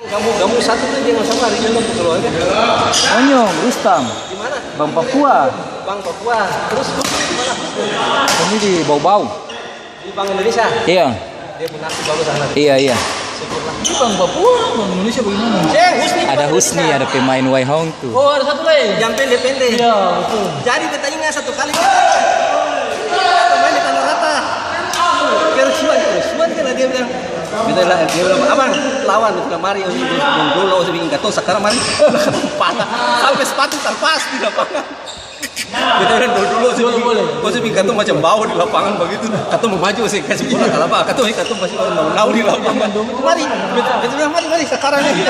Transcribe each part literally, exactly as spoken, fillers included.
Kamu, kamu satu tuh jangan sama Rizal dong keluarga. Onyong, Rustam. Di mana? Bang Papua. Bang Papua. Terus lu di mana? Kami di Bau-Bau. Di Bank Indonesia? Iya. Dia pun aktif bagus anak. Iya, iya. Syukurlah. Ini Bang Papua, Bang Indonesia bagaimana? Eh, Husni. Ada Husni, ada pemain Waihong tuh. Oh, ada satu lagi. Yang pendek-pendek. Iya, betul. Jadi beta ingat satu kali kita main di Tanah Rata. Kerusuhan, kerusuhan kan dia bilang. Beta bilang, dia bilang, "Abang, lawan." Dia bilang, "Mari, oh, dulu, oh, bikin katong, sekarang mari." Patah. Sampai sepatu terlepas di lapangan. Beta bilang, "Dolo-dolo, boleh, boleh. Kau sih bikin katong macam bau di lapangan bagitu. Katong mau maju sih, kasih bola kalapa. Katong, katong masih orang nau-nau di lapangan." Mari, beta, beta bilang, "Mari, mari, sekarang ini."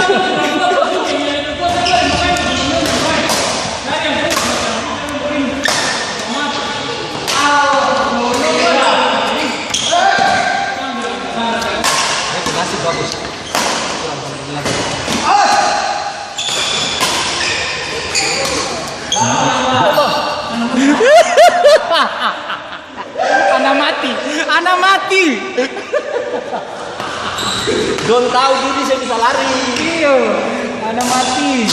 Nasib bagus. Ana mati, ana mati. Dong tahu diri saya bisa lari. Iyo, ana mati.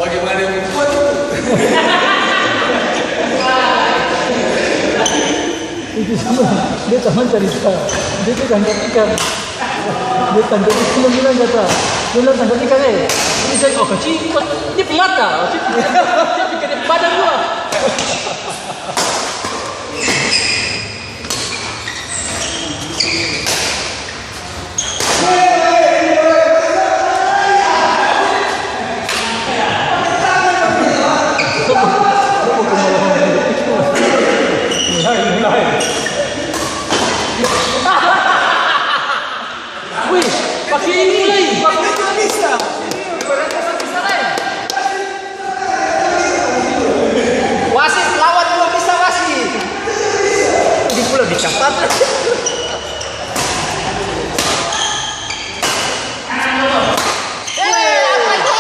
Bagaimana yang membuat itu? Itu sama, dia sama cerita. Dia tuh tangkap ikan. Dia tangkap ikan, dia bilang kata, dia bilang, "Tangkap ikan, eh." Ini saya, "Oh, kacau, ini pemata." Dia pikir dia badan gua. Wih, pake ini mulai. Wasit lawan dua bisa wasit. Ini pula dicatat. Eh, apa itu?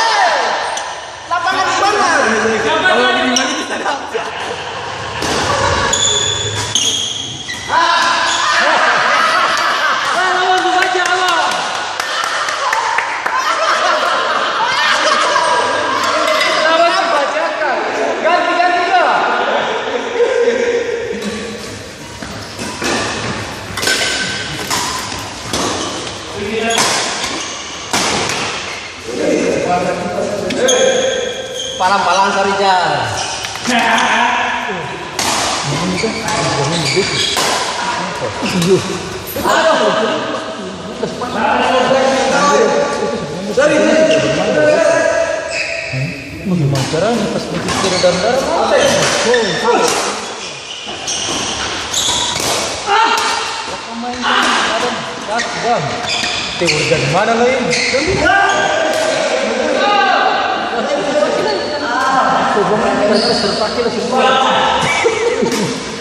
Lapangan di mana? Kalau di mana kita dapat? Palang-palang sa, Rijal. Bagaimana caranya pas begitu kira dan darah? Pemain badan, badan. Teori dari mana lo ini? Kau bilang mereka serpaki lah semua.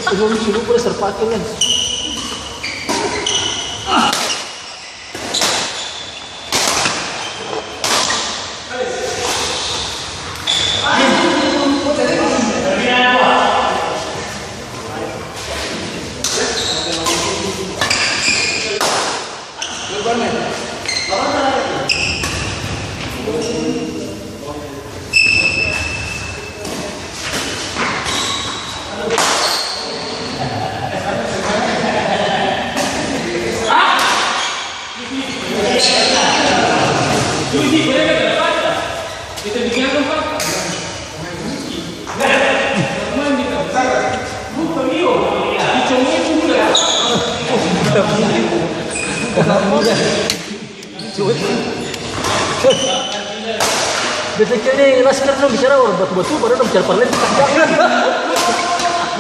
Kau bilang suruh pada serpaki lah. Beta kira ni laskar dong bicara orang batul-batul, padahal dong bicara parlente.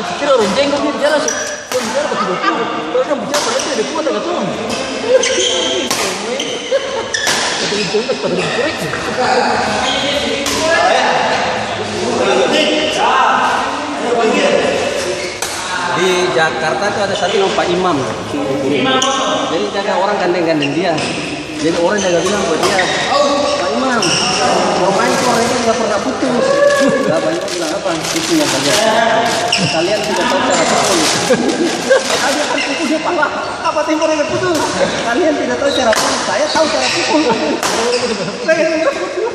Beta kira orang jenggot ni bicara su-, dong bicara batul-batul, padahal dong bicara parlente lebih kuat dari katong. Katong bicara pada lebih korek. Di Jakarta tu ada satu nama Pak Imam. Jadi jaga orang gandeng-gandeng dia. Jadi orang jaga bilang buat dia, "Pak Imam, kalau main tuh orang itu nggak pernah putus." Nggak banyak. Itu yang kalian, kalian tidak tahu cara pukul. Ada kan pukul dia pala. Apa tempo dia pukul? Kalian tidak tahu cara pukul. Saya tahu cara pukul. Saya yang pukul.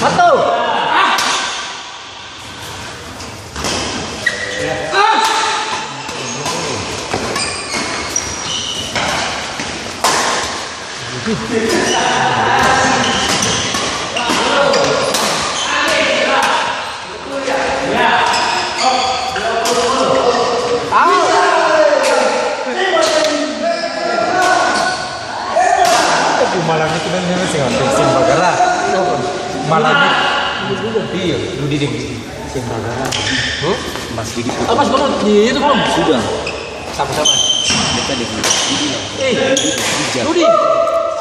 Satu. Malam itu memang seng, seng, seng bagara. Malam itu. Iya, Rudi deng Didi. Seng bagara. Hah? Mas Didi. Ah, Mas, belum di itu belum? Sudah. Sama-sama. Beta deng Didi lah. Eh, Didi.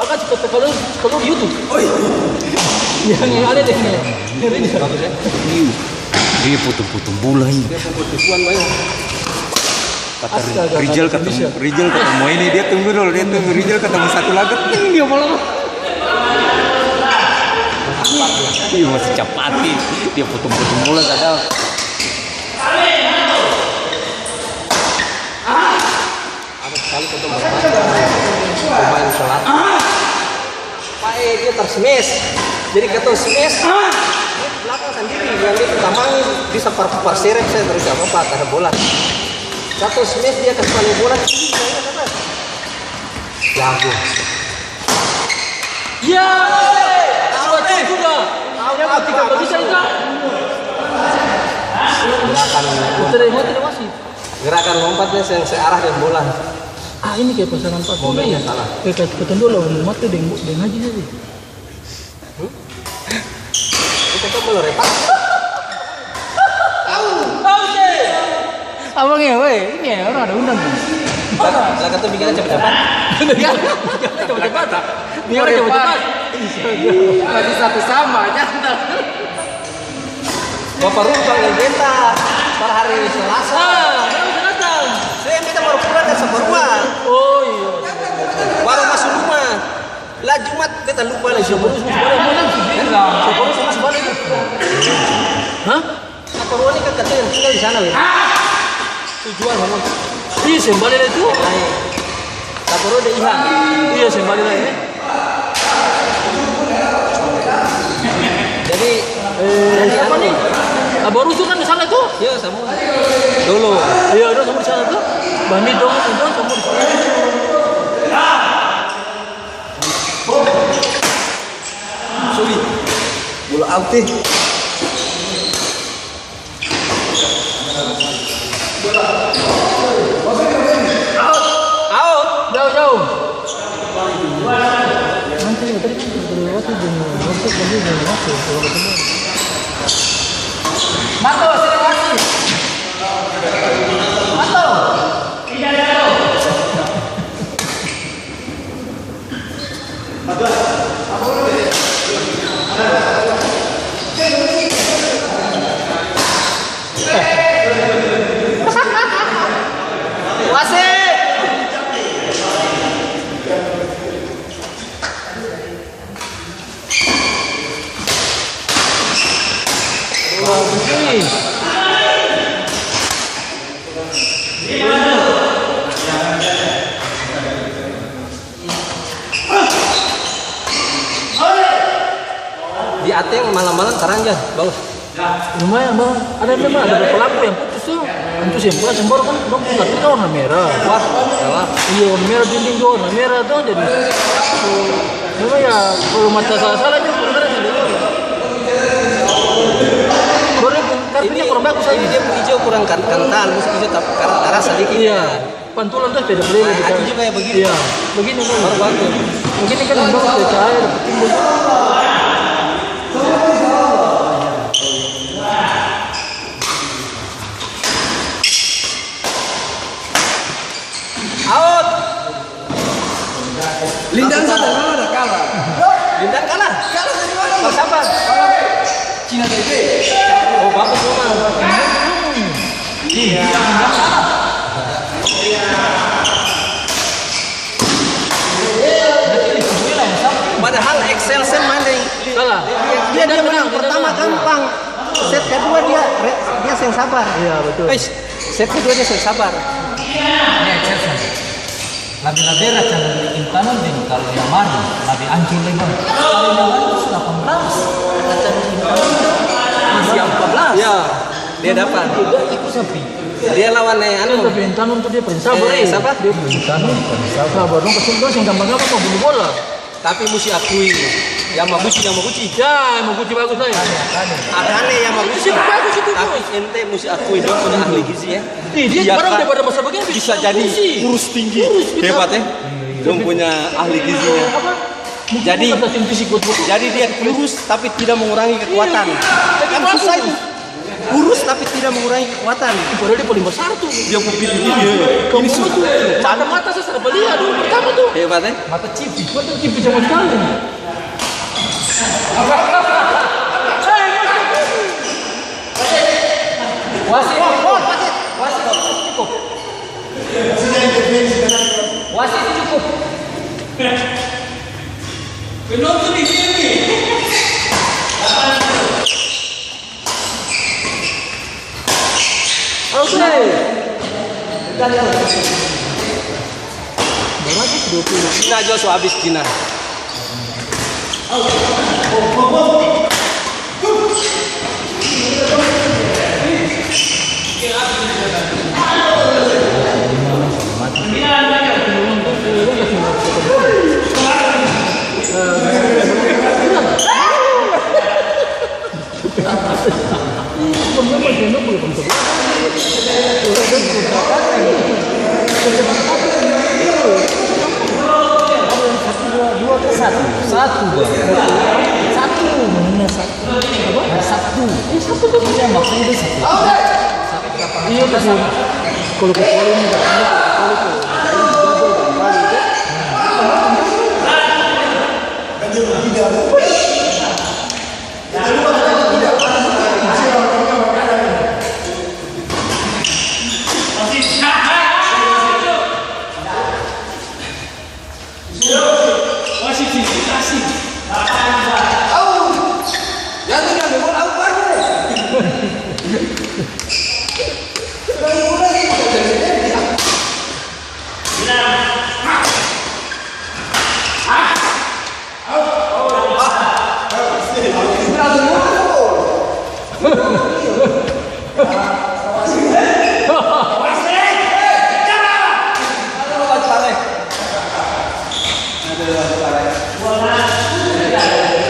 Akang cepat kalau, kalau di YouTube. Oh, iya. Yang ada deh. Bagus, ya? Iya. Dia foto-foto bola ini. Dia foto-fotoan banyak. Kata Astaga, Rijal, kata ketemu, Rijal ketemu ini, dia tunggu dulu, dia tunggu Rijal ketemu satu lagi, ting, dia malam. Iya, masih capati, dia potong-potong bola sadang. Ada sekali potong bola, pemain selatan. Pae dia tar smash. Jadi katong smash, dia di belakang sandiri, yang dia pung tamang ni bisa par-, par serep saja, terus apa-apa, tar bola. Satu smash, dia kas pale bola tinggi, dia ingat apa? Jago. Ya, sudah, sudah. Dia mau tiga bisa itu. Gerakan, tidak, tidak masih. Gerakan lompatnya se-, searah deng bola. Ah, ini kayak pasangan Pak Sule ya? Momennya salah. Kayak kas-, katong dua lawan mati deng, deng Haji saja. Hmm? Itu kan belum repas. Abang ya, weh, ini ya, orang ada undang nih. Lah, lah, katong bikinnya cepat-cepat. Biar cepat-cepat. Biar cepat-cepat. Masih satu sama, jangan. Bapak Ruh panggil beta par hari Selasa. Ah, baru Selasa. Seng, beta baru pulang dari Saparua. Oh, iya. Baru maso rumah. Lah, Jumat beta lupa lagi. Saparua su bale, mana su bilang? Saparua su bale itu. Hah? Saparua ni kan katanya yang tinggal di sana, weh. Tujuan, memang. Iya, seng bale lai tu. Lain. Saparua de Ihan. Iya, seng bale lai, eh. Jadi, eh, jadi siapa anu nih? Abah Rusu kan di sana tuh? Iya, samua. Dolo. Iya, dolo samua di sana tuh. Bami dong, dong samua di sana. Sorry. Bola out, eh. Out. Jauh, jauh. Nanti tadi kan sudah lewat tuh, belum masuk, belum masuk, kalau ketemu. Mato, sini masih. Mato. Wasit! Di ateng malam-malam tarang ja, bagus. Lumayan, Bang. Ada memang ada beberapa lampu yang putus tuh. Antua seng pernah seng baru kan, dong pung kartunya warna merah. Wah, salah. Iya, warna merah, dinding juga warna merah tuh, jadi memang ya, kalau mata salah-salah juga kadang-kadang sih. Baru kartunya kurang bagus aja. Ini dia pung hijau kurang kan-, kental, mesti hijau tapi karat-karat sadiki. Iya. Pantulan tuh sepeda play. Nah, gitu kan. Itu juga ya begini. Iya, begini kan. Baru bagus. Begini kan yang bagus, cahaya dapat timbul. Lintang sa dari mana ada kalah? Lintang kalah? Kalah dari mana? Pas apa? Cina Taipei. Oh, bagus memang. Iya. Padahal Excelsen main dari, kalah. Dia, dia menang pertama gampang. Set kedua dia re-, dia seng sabar. Iya, betul. Eh, set kedua dia seng sabar. Ini Excelsen. Labe-labe racan Intanon deng Kalo Yamari, labe ancor lai, bang. Kalo Yamari su delapan belas, racan Intanon su empat belas. Iya, dia dapat. Dia ikut sampe. Dia lawan, eh, anu. Tapi Intanon tuh dia paling sabar, eh, eh. Siapa? Dia paling sabar. Sabar, dong kasih, dong seng gampang-gampang mo bunuh bola. Tapi musti akui, Yamaguchi, Yamaguchi. Ya, Yamaguchi bagus lai. Akane Yamaguchi. Itu sih bagus itu, tapi bos. Ente musti akui, dong punya ahli gizi, ya. Ih, dia barang daripada masa begini bisa jadi kurus tinggi. Kurus, hebat, ya. Dong punya ahli gizinya. Apa? Jadi, jadi dia kurus tapi tidak mengurangi kekuatan. Iya. Kan susah itu. Kurus tapi tidak mengurangi kekuatan. Padahal dia paling besar tuh. Dia pupil ini, ini su-, mata-mata saya serba lihat dulu pertama tuh. Hebat, eh? Mata cipis, mata cipis sama sekali. Wasit, wasit, wasit, cukup. Wasit, cukup. Penonton di sini. Oke. Cina jua su abis, Cina. Satu, Bang. Satu, mainnya satu. Apa? Hari Sabtu. Iya, Sabtu tuh. Iya, maksudnya dia Sabtu. Iya, betul. Kalau kecuali ini, Bang, ini kecuali kalau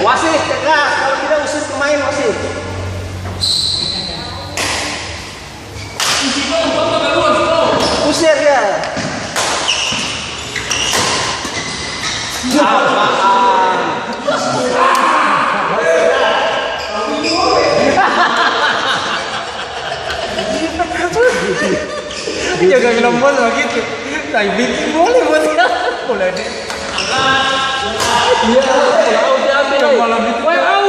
Wasit, tegas. Kalau tidak, usir pemain, wasit. Usir dia. Jaga bilang bos begitu. Tapi bikin boleh buat dia. Boleh deh. Iya, kalau dia ambil. Yang malam itu. Woi, au.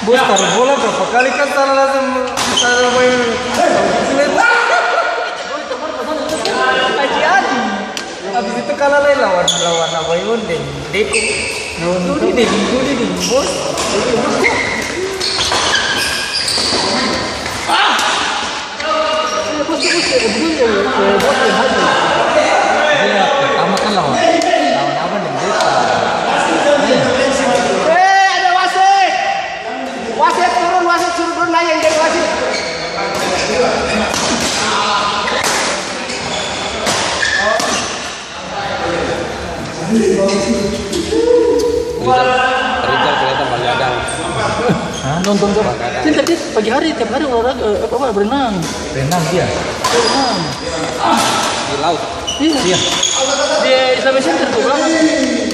Bos, taruh bola berapa kali kan salah langsung, salah main. Haji Adi. Habis itu kalah lai lawan, lawan Abayon deng Deko. Lawan Dudi deng, Dudi deng Bos. Dia pertama kan lawan, lawan apa nih? Dia Eh, ada wasit! Wasit turun, wasit suruh turun, nanya yang jadi wasit. Rizal, Rizal kelihatan paling ada. Hah, nonton terus. Sini tadi pagi hari, tiap hari olahraga, eh, apa, apa, berenang. Berenang dia? Berenang. Di laut? Iya. Iya. Di Islamic Center tuh, berapa?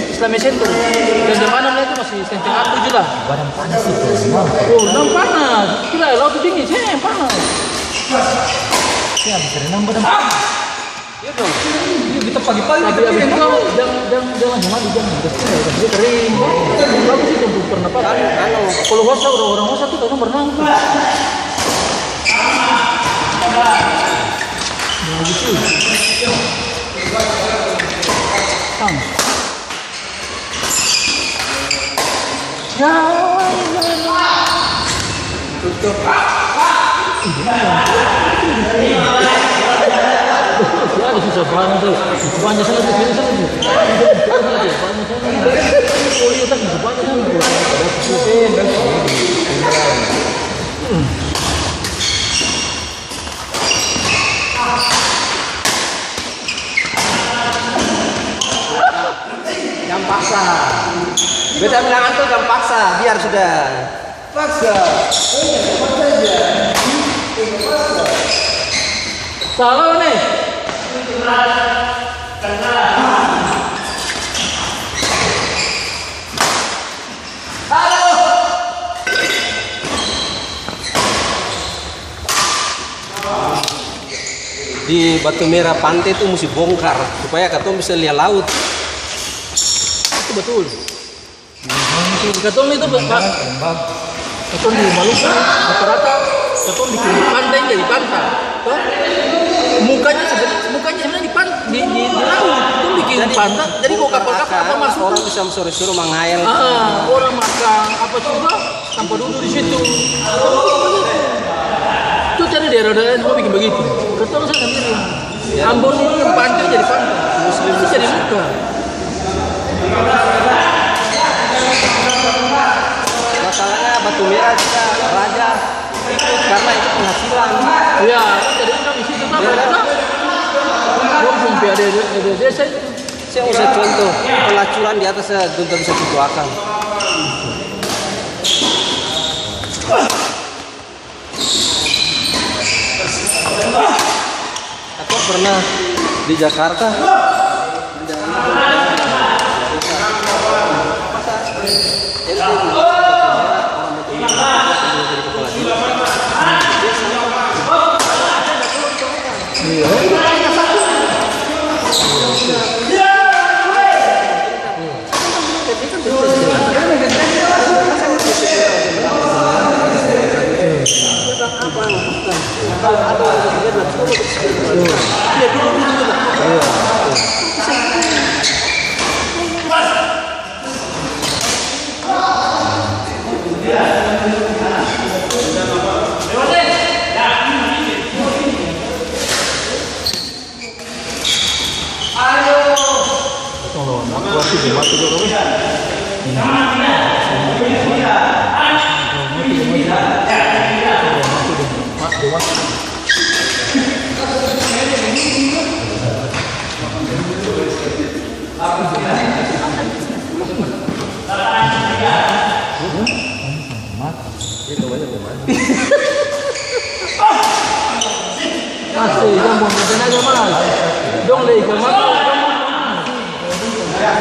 Islamic Center. Dan di mana itu masih setengah tujuh lah. Badan panas itu, memang. Oh, renang panas. Gila, laut tuh dingin, sih, panas. Iya, habis renang badan panas. Iya, kita pagi-pagi kita piring, jang, jang, jang langsung mandi, jang. Dia kering. Bagus itu untuk pernapasan. Kalau wasa, orang-orang wasa tuh kadang berenang tuh. Nah, gitu. Tang. Ya, ya, ya. Tutup. Ya, susah banget tuh. Banyak sana tuh, sini sana tuh. Banyak sana. Oh, iya, kan, banyak sana tuh. Jang paksa. Beta bilang, "Anto jang paksa, biar sudah." Paksa. Paksa aja. Paksa. Salah nih. Di Batu Merah pante tu musti bongkar, supaya katong bisa lia laut. Itu betul. Katong itu, Pak, katong di Maluku, rata-rata katong biking pante jadi panta, to? Mukanya sebe-, mukanya sebenarnya di pan-, di, di, di laut. Katong biking panta, jadi kalo kapal-kapal apa masuk, orang bisa sore-sore mangael. Ah, orang makang apa juga, tanpa dudu di situ. Itu tadi daerah-daerah semua bikin begitu. Katong saya sendiri. Ambon ini yang pante jadi pante. Muslim itu jadi muka. Masalahnya Batu Merah kita raja, karena itu penghasilan. Iya, jadi kan di situ kan mereka dong pung P A D desa itu. Saya usah contoh, pelacuran di atas saya belum tentu bisa contoh akang. Aku pernah di Jakarta. Masih, jang buang tenaga, Mas. Dong lei ka mata, dong. Ya.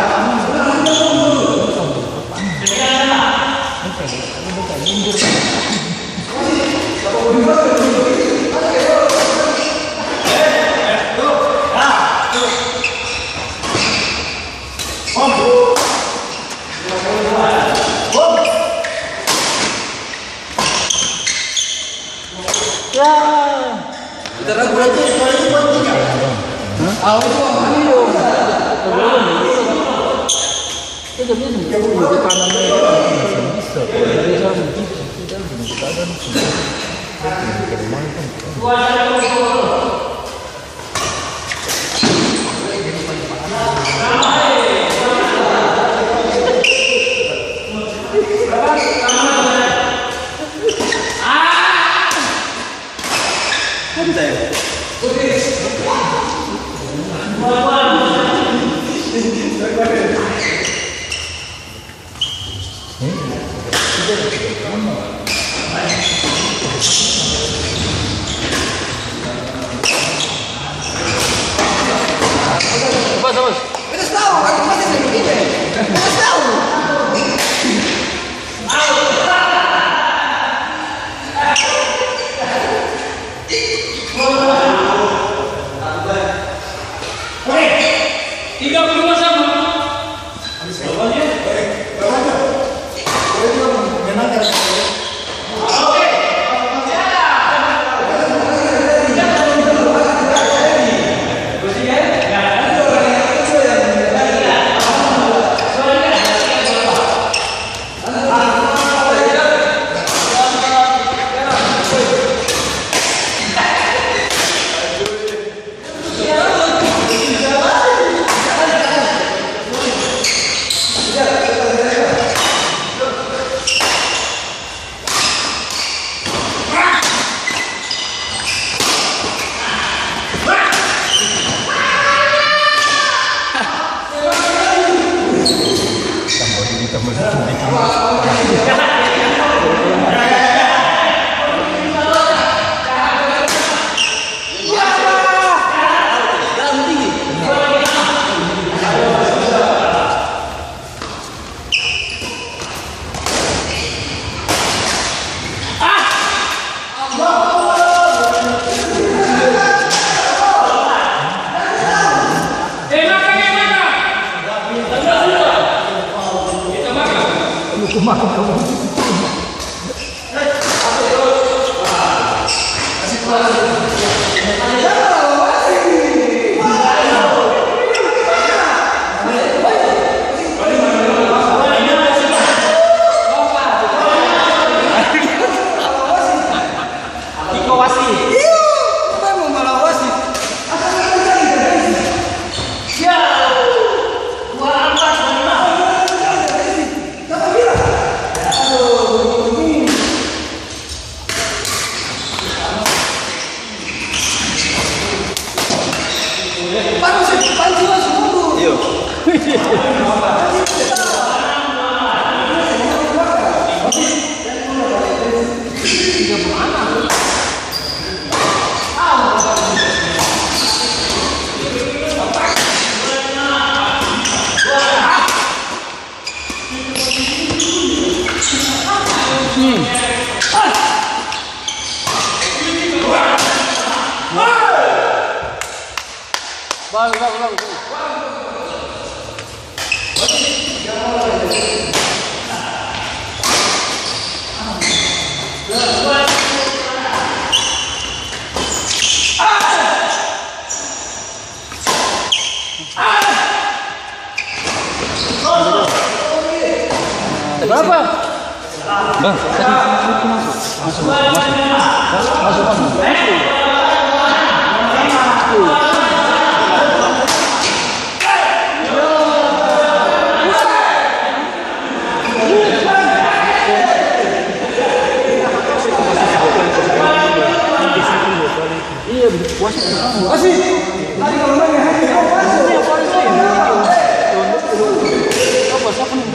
Iko wasit. Iya, apa yang mau malah wasit? Siap. Dua, empat, lima. Berapa? Bang, tadi itu masuk. Masuk, masuk. Masuk, masuk. Iya, wasit ke sana. Wasit. Tadi kalau main yang hati, kau wasit. Iya, wasit. Apa, siapa nih?